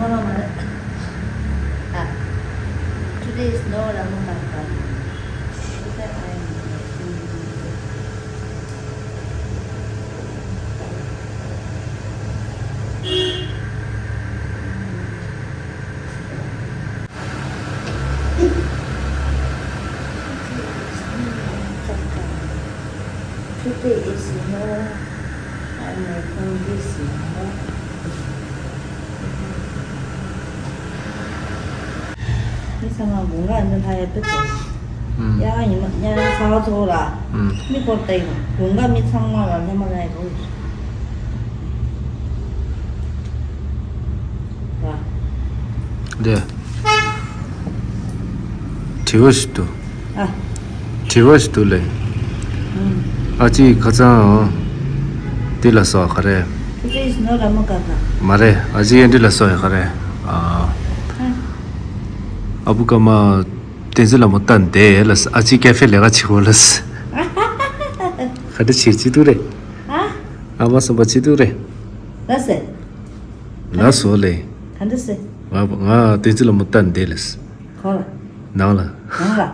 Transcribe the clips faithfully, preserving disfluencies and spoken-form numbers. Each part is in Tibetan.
Today is no Ramagata. Today I am Today is no, I'm a condition. མི་ཚང་མ་དགུན་ཁ་འདི་ལྷ་ཡ་དཔེ་ཚོ། ཨུམ། ཡ་ཡིན་མ་ཉ་ཚ་བ་ཚོ་ར། ཨུམ། མི་སྐོར་ལྟ་ཡིན་དགུན་ཁ་མི་ཚང་མ་ལ་ལྷ་མ་ལྷ་ཡ་དགོས། ར། འདི། དྲི་བ་ཞིག་འདུག་ཨ། དྲི་བ་ཞིག་འདུག་ལེ། ཨུམ། ཨ་ཅེ་ཁ་སང་འདི་ལ་སོགས་ག་རེ། Today is no Ramagata. མ་རེད། ཨ་ཅེ་ཡན་འདི་ལ་སོགས་ཡ་ག་རེ། ཨ། ཨ། ཨ་བུ་ཀ་མ་བསྟན་འཛིན་ལྷ་མོ་ལྟ་འདི་ལ་ཨ་ཅེ་ཀེ་ཧྥེ་ལས་ཀ་བྱེད་གོ་ལ། ག་འདྲ་བྱེད་ཅི་འདུག་རེད། ཨ། ཨ་མ་བསམ་པ་ཅི་འདུག་རེད། ལ་སེ། ལ་སོགས་ལེ། ག་འདྲ་སེ། ང་ང་བསྟན་འཛིན་ལྷ་མོ་ལྟ་འདི་ལ། གང་ལ། ནང་ལ། ནང་ལ།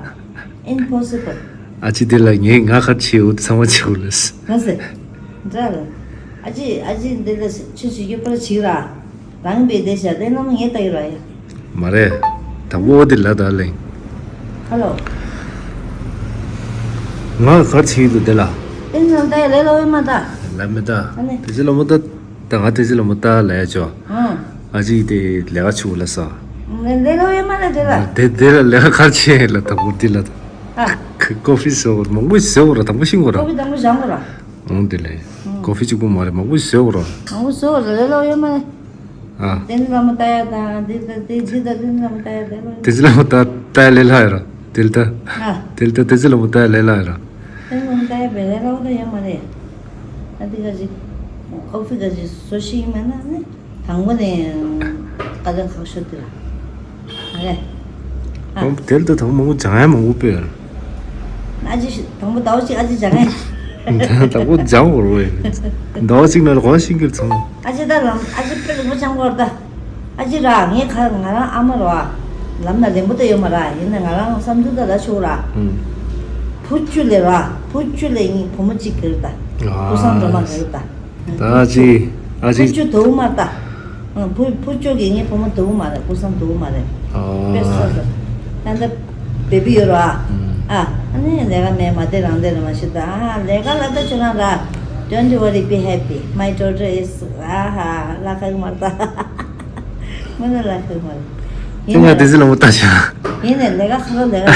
Impossible. ཨ་ཅེ་འདི་ལ་ངས་ང་ག་བྱེད་འུ་ཚང་མ་བྱེད་འུ་ལ། ང་ཟེར། འདྲ་ལ། ཨ་ཅེ་ཨ་ཅེ་འདི་ལ་ཆུ་ཆུ་ཡོད་པར་བྱེད་ར། རང་པའི་བདེ་ཤ་དེ་རྣམས་ངས་ལྟ་ཡི་ར་ཡ། མ་རེད། དང་པོ་འོ་དེ་ལ་ད་ལེང་། ཧ་ལོ། ང་ག་བྱེད་འདུག་དེ་ལ། དེ་ནང་ལྟ་ཡ་ལས་ལོ་ཡོད་མ་ད། ལ་མེ་ད། ཨ་ནི། དེ་ཅི་ལ་མོ་ད། ད་ང་དེ་ཅི་ལ་མོ་ད་ལ་ཡ་ཅོ། ཨང་། ཨ་ཅིག་དེ་ལས་ཀ་ཆུ་ལ་ས། ལས་ལས་ལོ་ཡོད་མ་ལ་དེ་ལ། དེ་དེ་ལ་ལས་ཀ་གར་ཆེ་ལ་ད་བུ་དེ་ལ། ཨ། ཀོ་ཕི་ཟོ་མང་པོ་ཟོ་ར་དང་པོ་ཤིང་གོ་ར། ཀོ་ཕི་དང་པོ་བཞང་གོ་ར། འོང་དེ་ལས། ཀོ་ཕི་གཅིག་པུ་མ་རེད་མང་པོ་ཟོ་ར། མང་པོ་ཟོ་ར་ལས་ལོ་ཡོད་མ་ལ། ཨ། དེ་ནི་ལ་མོ་ད་ཡ་དང་དེ་ད་དེ་ཅི་ད་དེ་ནི་ལ་མོ་ད་ཡ་དེ་ལོ་ཡོད། དེ་ཅི་ལ་མོ་ད་ད་ཡ་ལས་ལ་ཡ་ར། དེ་ལ་ད། ཨ། དེ་ལ་ད་དེ་ཅི་ལ་མོ་ད་ཡ་ལས་ལ་ཡ་ར། དེ་ནི་ལ་མོ་ད་ཡ་བེ་ལས་ལོ་ད་ཡོད་མ་རེད། ཨ་འདི་ག་ཅིག་ཀོ་ཕི་ག་ཅིག་བཟོ་ཤེས་ཀྱི་མེད་ན་ནི་དང་པོ་ནས་དཀའ་ལས་ཁག་ཤོས་འདི་ལ་ཨ་རེད། ཨ། དེ་ལ་ད་དང་པོ་མང་པོ་སྦྱང་ཡ་མང་པོ་དཔེ། ཨ་ཅེ་དང་པོ་ཟླ་བ་གཅིག་ཨ་ཅེ་སྦྱང་ཡ། དང་པོ་སྦྱང་བར་བས། ཟླ་བ་གཅིག་ནང་ལ་གོ་ཤིང་གིར་ཚང་། ཨ་ཅེ་ད་ལམ་ཨ་ཅེ་དཔེ་རིང་པོ་སྦྱང་བར་ད། ཨ་ཅེ་ར་ངས་ཁ་ང་རང་ཨ་མ་ར། ལམ་ན་རན་པོ་ད་ཡོད་མ་ར་ཡིན་ན་ང་རང་བསམ་ཚུལ་ད་ལ་ཆོག་ར། ཨུམ། བུ་བཅུ་ལས་ར་བུ་བཅུ་ལས་ངའི་བུ་མོ་གཅིག་གིར་ད། བུ་སང་འགྲོ་མ་གིར་ད། ད་ཨ་ཅེ་ཨ་ཅེ། བུ་བཅུ་དུ་མ་ད། བུ་བུ་བཅུ་གི་ངའི་བུ་མོ་དུ་མ་རེད་བུ་སང་དུ་མ་རེད། ཨོ། དཔེ་སོ་སོ། ད་ད་བེ་བི་ཡོད་ར། ཨ་ཨ་ནི་ལས་ཀ་མེད་མ་དེ་རང་དེ་རེད་མ་ཤི་ད་ཨ་ལས་ཀ་ལ་ད་ཁྱོད་རང་ར། Don't worry, be happy. My daughter is ཨ་ཧ་ལ་ཁག་མ་ད། མ་ན་ལ་ཁག་མ་རེད། དེ་ང་དེ་ཟི་ལ་མོ་ལྟ་ཤ། ཡིན་ནས་ལས་ཀ་ཁག་ལས་ཀ་ཡོད་ར།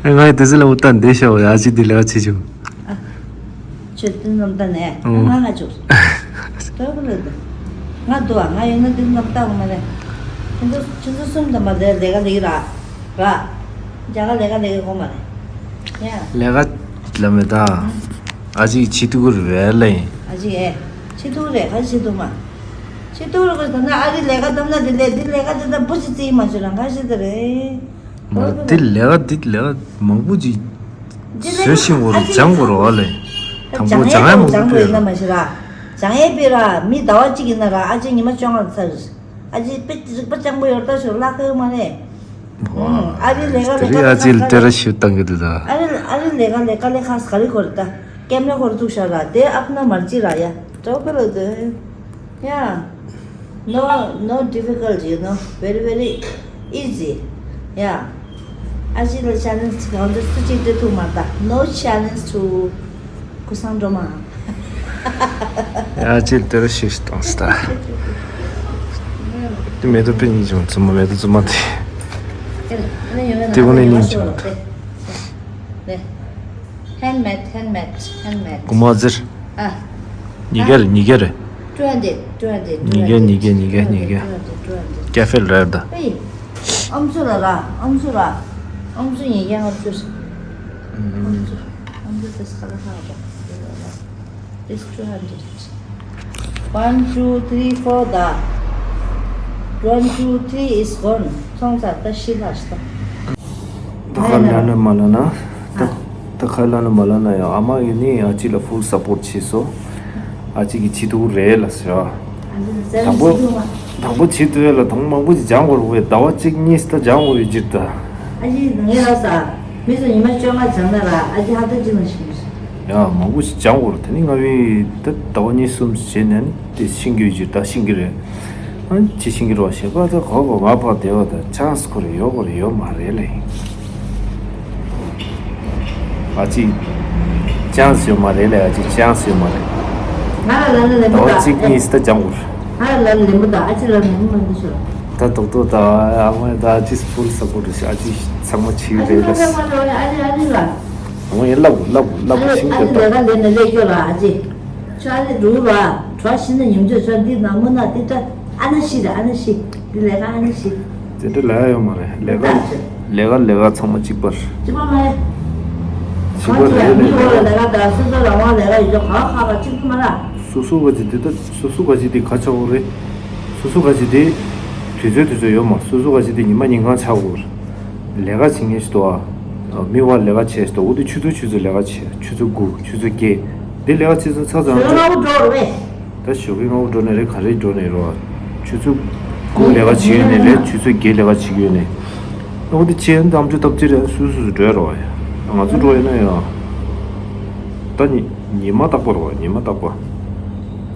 ཨ་ང་དེ་ཟི་ལ་མོ་ལྟ་འདི་ཤ་བ་ཡ་ཅི་དེ་ལས་ཀ་ཆེ་ཆུང་། ཨ། ཁྱོད་དེ་རྣམས་ལྟ་ནས་ཨོ། ང་ང་བཅུག་ལྟོས་གི་ལོས་འདུག་ང་འདུག་ང་ཡོད་ན་དེ་རྣམས་ལྟ་གི་མ་རེད། ཁྱོད་ཚོ་ཁྱོད་ཚོ་གསུམ་དང་མ་ལས་ལས་ཀ་ལས་ཀྱི་ར། ར། རྒྱ་གར་ལས་ཀ་ལས་ཀྱི་གོ་མ་རེད། ཡ། ལས་ཀ་ལ་མེད་ད། ཨ་ཅིག་ཆི་ཐུག་རེད་ལེ། ཨ་ཅིག་ཨེ། ཆི་ཐུག་རེད་ག་ཆི་ཐུག་མ། ཆི་ཐུག་རེད་གོ་ད་ན་ཨ་རི་ལས་ཀ་བཏང་ན་དེ་ལས་དེ་ལས་ཀ་དེ་ད་བུ་ཅི་རྩིས་མ་བྱོས་རང་ག་ཤི་ད་རེད། འདི་ལས་ཀ་འདི་ལས་ཀ་མང་པོ་ཅིག་བཟོས་ཤིང་བོ་རུ་སྦྱང་དགོས་རོགས་ལས། དང་པོ་སྦྱང་ཡ་མང་པོ་སྦྱང་དགོས་ཡོད་ན་མ་ཤི་ར། སྦྱང་ཡས་པའི་ར་མི་ཟླ་བ་གཅིག་ཡིན་ན་ར་ཨ་ཅེ་ཉི་མ་བཅོ་ལྔ་ཚར། ཨ་ཅེ་དཔེ་རིག་པ་སྤྱང་པོ་ཡོད་ད་ཞོར་ལྷག་ཡོད་མ་རེད། ཨ་རི་ལས་ཀ་ལས་ཀ་ལས་ཀ་ལས་ཀ་ལས་ཤུ་བཏང་གི་འདུག་ད། ཨ་རི་ཨ་རི་ལས་ཀ་ལས་ཀ་ལས་ཁ་ག་རི་གོ་རེད་ད། ཀེམ་ར་ཧོར་བཙུགས་ཤག་ར་དེ་ཨབ་ན་མར་ཅི་ར་ཡ། ཏོ་ཀ་ལོ་དེ། Yeah. No, no difficult, you know. Very, very easy. Yeah. ཨ་ཅེ་ལ་challenge གང་འདྲ་སུ་གཅིག་སྤྲད་ཐུབ་མ་ད། No challenge to ཁུ་སང་འགྲོ་མ། ཨ་ཅེ་དེར་ཤེས་སྟངས་ད། དེ་མེ་ཏོག་པེ་གཉིས་བྱུང་བཙུན་མ་མེ་ཏོག་བཙུན་མ་དེ། དེ་གོ་ནས་གཉིས་བྱུང་ད། Handmade, handmade, handmade. ཀུ་མ་ཟེར། ཨ། ཉིས་བརྒྱ་རེད་ཉིས་བརྒྱ་རེད། Two hundred, two hundred, ཉིས་བརྒྱ་ཉིས་བརྒྱ་ཉིས་བརྒྱ་ཉིས་བརྒྱ། Two hundred, two hundred. ཀེ་ཧྥེ་རེད་ད། ཨེ། ཨམ་སྲུ་ལ་ར། ཨམ་སྲུ་ར། ཨམ་སྲུ་ཉིས་བརྒྱ་ལྔ་བཅུ། ཨམ་སྲུ། ཨམ་སྲུ་དེ་སྐ་ལ་ཧ་ར། It's two hundred. One, two, three, four ད། One, two, three is gone. ཚོང་ཚར་ད་ཤི་ལ་ཤི་ད། ད་ཁ་ལ་ན་མ་ལ་ན། ད་ད་ཁ་ལ་ན་མ་ལ་ན་ཡང་ཨ་མ་ཡིན་ནི་ཨ་ཅེ་ལ་full support བྱས་སོ། ཨ་ཅེ་གི་ཆི་ཐུག་རེད་ལ་ཟེར། དང་པོ་དང་པོ་བྱེད་དུས་ལ་དང་པོ་མང་པོ་ཅིག་སྦྱང་དགོས་རེད་པས། ཟླ་བ་གཅིག་གཉིས་ད་སྦྱང་དགོས་ཡོད་ཀྱི་རེད་ད། ཨ་ཅེ་ནང་ཡ་ལ་ས། མི་ཚོ་ཉི་མ་བཅོ་ལྔ་སྦྱང་ན་ལ་ཨ་ཅེ་ཧ་ད་ཅི་ལ་ཤི་མི་ཤི། ཡ་མང་པོ་ཞིག་སྦྱང་དགོས་རེད། དེ་ནི་སྔ་བའི་ད་ཟླ་བ་གཉིས་གསུམ་བྱས་ནས་ནི་དེ་ཤི་གི་ཡོད་ཀྱི་རེད་ད། ཤི་གི་རེད། ཨ་ཅི་ཤི་གི་རེད་པ་ཞེས་པ་ད་གོ་གོ་ང་ཕག་བདེ་བ་ད་ཆང་སི་ཁོ་རེ་ཡོད་གོ་རེ་ཡོད་མ་རེད་ལེ། ཨ་ཅེ་ཅང་ཟེར་མ་རེད་ལེ། ཨ་ཅེ་ཅང་ཟེར་མ་རེད། ང་ལ་ལ་ལ་ལེན་པོ་ད་ཟླ་བ་གཅིག་གཉིས་ད་སྦྱང་དགོས། ང་ལ་ལ་ལེན་པོ་ད་ཨ་ཅེ་ལ་ལེན་པོ་མ་འདི་ཤོར། ད་རྡོག་རྡོག་ད་ཨ་མ་ད་ཨ་ཅེ་སི་ཕུལ་སབ་པོར་ཊི་ཨ་ཅེ་ཚང་མ་བྱེད་ཨ་ཅེ་རེད་ལ། ཨ་ཅེ་ཨ་ཅེ་ལ། ཨ་མ་ཡ་ལབ་ལབ་ལབ་ཤིང་ཨ་ཅེ་ད་ལས་ཀ་ལས་ནས་ལས་སྐྱོ་ལ་ཨ་ཅེ། ཁྱོད་ཨ་ནི་འགྲོ་ར། གྲོ་ཤི་ན་ཉམས་ཆོས་ཁྱོད་འདི་ནང་མོ་ན་འདི་ལྟ་ཨ་ན་ཤི་རེད། ཨ་ན་ཤི། འདི་ལས་ཀ་ཨ་ན་ཤི། དེ་འདྲ་ལས་ཡོད་མ་རེད། ལས་ཀ་ལས་ཀ་ལས་ཀ་ཚང་མ་གཅིག་པ་རེད། གཅིག་པ་མ་རེད། གཅིག་པ་རེད་ལས་ཀ། མི་འོ་ལ་ལས་ཀ་དང་སོ་སོ་རང་དབང་ལས་ཀ་ཡོད་ཆོག་ག་ཁ་པ་གཅིག་པུ་མ་ར། སོ་སོ་ག་ཅི་འདི་ལྟ་སོ་སོ་ག་ཅི་འདི་ག་ཆགས་འོ་རེད། སོ་སོ་ག་ཅི་འདི་དུས་ཚོད་དུས་ཚོད་ཡོད་མ། སོ་སོ་ག་ཅི་འདི་ཉི་མ་ཉིན་གང་ཆགས་འོ་རེད། ལས་ཀ་བྱེད་མཁན་ཞིག་འདུག་ཨ། མི་བ་ལས་ཀ་བྱེད་ཞིག་འདུག་འོ་དེ་ཆུ་ཚོད་ཆུ་ཚོད་ལས་ཀ་བྱེད། ཆུ་ཚོད་དགུ་ཆུ་ཚོད་བརྒྱད། འདི་ལས་ཀ་བྱེད་ཚུན་ཚ་ཚང་ཆུ་ཚོད་ལྔ་པོ་འགྲོ་རེད་པས། ད་ཞོགས་ཀས་སྔ་པོ་འགྲོ་ནས་རེད། ག་རེ་འགྲོ་ནས་རོ། ཆུ་ཚོད་དགུ་ལས་ཀ་བྱེད་ཡོད་ནས་རེད། ཆུ་ཚོད་བརྒྱད་ལས་ཀ་བྱེད་ཀྱི་ཡོད་ནས། འོ་དེ་བྱེད་ཡོད་ནས་ཨམ་ཅོག་སྟབས་ཅི་རེད། སུ་སུ་སུ་འགྲོ་རོ། ང་ཚོ་འགྲོ་ཡོད་ན་ཡང་། ད་ཉི་ཉི་མ་རྟག་པ་རོ། ཉི་མ་རྟག་པ།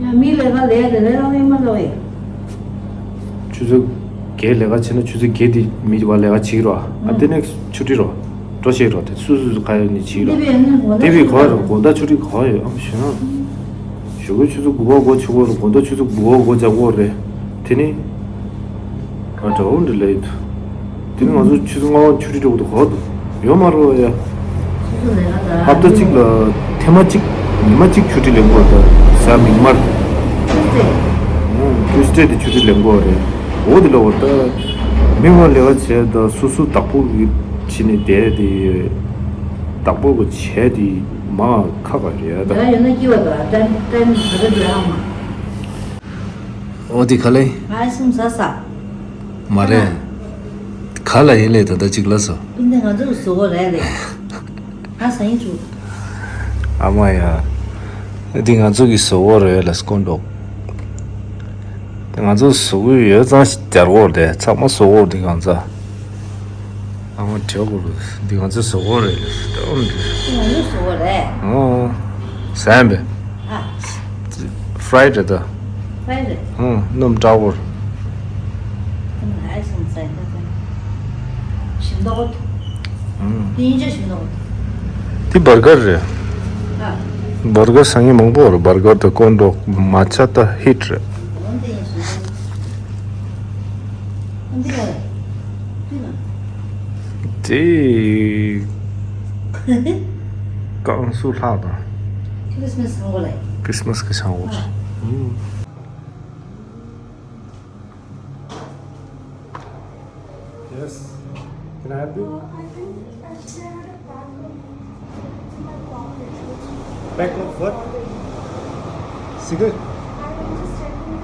ཡང་མི་ལས་ཀ་ལས་རེད་ལས་རང་ཡིན་མ་ལོ་ཡིན། ཆུ་ཚོད་བརྒྱད་ལས་ཀ་བྱས་ན་ཆུ་ཚོད་བརྒྱད་དེ་མི་བ་ལས་ཀ་བྱེད་ཀྱི་རོ། ཨ་དེ་ནས་ཆུ་ཁྲི་རོ། འགྲོ་ཤེས་རོ། དེ་སུ་སུ་སུ་ག་ཡོད་ནི་བྱེད་ཀྱི་རོ། དེ་བས་ག་རོ་དགོང་དག་ཆུ་ཁྲི་ག་ཡོད་ཨམ་ཞུ་ན། ཞོགས་ཀས་ཆུ་ཚོད་དགུ་པ་སྒོ་ཕྱེ་གོ་རོ། དགོང་དག་ཆུ་ཚོད་དགུ་པ་སྒོ་རྒྱག་གོ་རེད། དེ་ནི། ཨ་དྲ་བོ་འདི་ལས་ཡོད། དེ་ནི་ང་ཚོ་ཆུ་ཚོད་ལྔ་པ་ཆུ་ཁྲི་འགྲོ་གི་འདུག་གོ་འདུག་ཡོད་མ་རེད་ཡ། ཧབ་ཏ་གཅིག་ལ་ཐེངས་མ་གཅིག་ཉི་མ་གཅིག་ཆུ་ཁྲི་ལེན་དགོས་ད། གཟའ་མིག་དམར། ཨུ་ཊུ་སི་ཌེ་དེ་ཆུ་ཁྲི་ལེན་དགོས་རེད། འོ་དེ་ལ་འོ་ད། མི་མང་ལས་ཀ་བྱས་ད་སོ་སོ་བདག་པོ་གི་བྱས་ནས་བསྡད་དེ། བདག་པོ་གི་བྱས་དེ་མ་ཁག་པ་རེད་ད། ཡ་ཡོད་ན་སྐྱིད་པ་ད་ཏན་ཏན་ད་ད་ད་ཨ་མ། འོ་དེ་ག་ལེ། ང་སུམ་ས་ས། མ་རེད། ག་ལ་ཡིན་ལེ་ད་ལྟ་གཅིག་ལ་སོ། ཨིན་དེ་ང་ཚོ་གི་བཟོ་བོ་རེད་ལེ། ང་ས་ཡིན་ཆུ། ཨ་མ་ཡ། འདི་ང་ཚོ་གི་བཟོ་བོ་རེད་ལ་སྐོན་འགྲོ། དེ་ང་ཚོ་བཟོ་བོ་ཡོད་ཙང་ཞིག་རྒྱལ་བོ་རེད། ཚང་མ་བཟོ་བོ་འདི་གང་ཚ། ཨ་མ་དྲེ་བོ་རེད། འདི་ང་ཚོ་བཟོ་བོ་རེད་ལ་སྟོན་རེད། ང་ཚོ་བཟོ་བོ་རེད། ཨོ། ཟན་པས། ཨ། ཧྥ་རའི་རེད་ད། ཧྥ་རའི་རེད། ཨང་། སྣུམ་དྲག་པོ་རེད། ཨ་ཟིན་ཟིན་ཟིན། ཞིམ་མདོག་པོ། ཨང་། དེ་ཡིན་ཆ་ཞིམ་མདོག་པོ། དེ་བར་གར་རེད། ཨ། བར་གར་ཟ་མཁན་མང་པོ་རེད། བར་གར་དང་ཀོན་ཌོག་མ་ཆ་ད་ཧིཊ་རེད། འོན་ཏེ་ཡིན་ཞིམ་མདོག་པོ། འོན་ཏེ་ཡ། དེ་ན། དེ། ཀང་སུ་ལྷག་དང་། ཁྲི་སི་མ་སི་སང་གོ་ལེ། ཁྲི་སི་མ་སི་གི་སང་གོ་ལེ། ཨ། ཨུམ། Yes. Can I help you? Uh, I think I shared a pack of, it's in my pocket. Pack of what? Cigarette? I am just checking.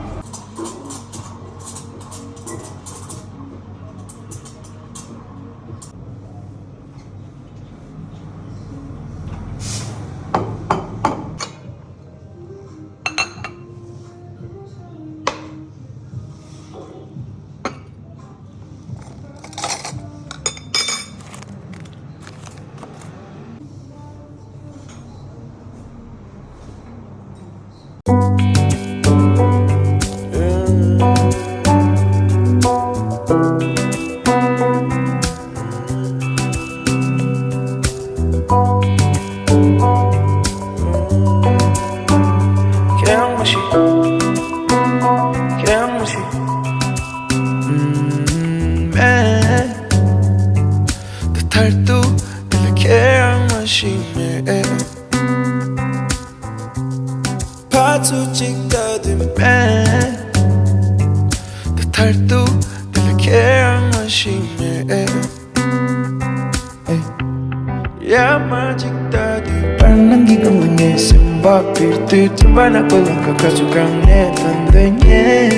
ཕར་ཚུར་གཅིག་ལྟ་དུས་མེད། ད་མཐར་ཐུག་འདི་ལ་ཁྱེད་རང་མ་ཤེས་མེད། ཡ་མ་གཅིག་ལྟ་དུས་བར་སྣང་གི་སྒང་ལ་ངའི་སེམས་པ་འཕེར་དུས་དྲན་པ་ནག་པོ་ལམ་ཁ་ཁ་ཚུར་གང་ནས་ཐོན་འདོད་ཉེན་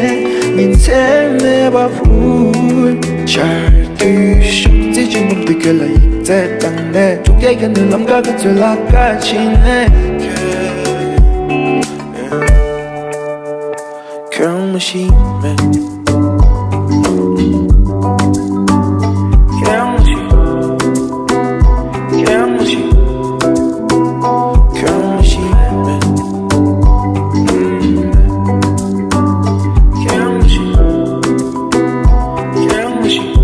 ཉིན་མཚན་མེད་པ་ཧུར་ཆར་དུས་ཤུགས་རྩེ་ཆེན་པོ་འདི་ག་ལ་ཡིག་ཚད་བཏང་ནས་ཐུག་རྒྱལ་གྱི་ནུས་ལམ་ཁ་ཁ་ཚོད་ལ་ཁ་ཕྱིན་ནས། ཀྱང་མི་ཤེས་མེད། ཀྱང་མི་ཤེས། ཀྱང་མི་ཤེས། ཀྱང་མི་ཤེས་མེད། ཀྱང་མི་ཤེས། ཀྱང་མི་ཤེས།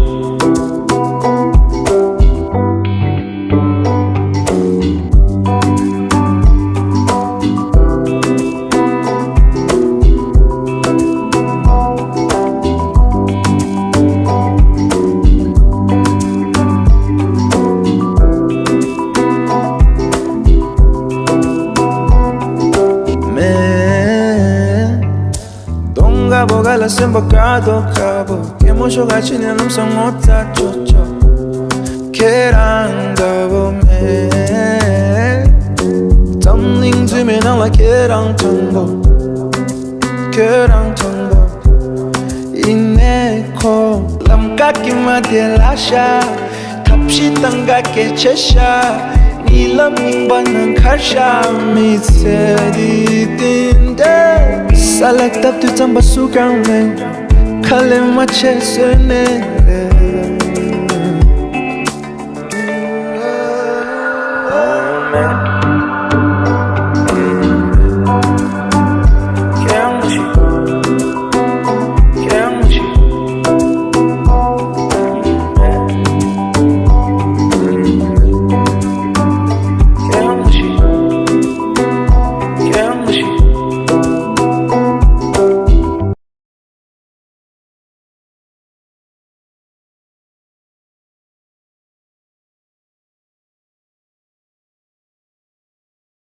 མེད། གདོང་དཀར་པོ་ག་ལ་སེམས་པ་དཀར་དོ་དཀར་པོ། སྐྱེད་མོ་ཤོག་ག་ཕྱི་ནས་ལམ་སང་ངོ་ཚ་ཅོ་ཅོ། ཁྱེད་རང་འདྲ་བོ་མེད། འཛམ་གླིང་འཛུལ་མའི་ནང་ལ་ཁྱེད་རང་དང་པོ། ཁྱེད་རང་དང་པོ། ཡིན་ནའི་ཁོ་ལམ་ཀ་གི་མ་དེ་ལ་ཤ། ཐབས་ཤེས་དང་ག་གེ་ཆེ་ཤ། ཉི་ལམ་ཡིན་པ་ན་ཁར་ཤ་མི་ཚེ་འདི་བསྟན་ཏེ། ས་ལ་བཏབ་དུས་རྩམ་པ་སུ་གང་མེད། ཁ་ལས་མ་ཆད་བཟོས་ནས།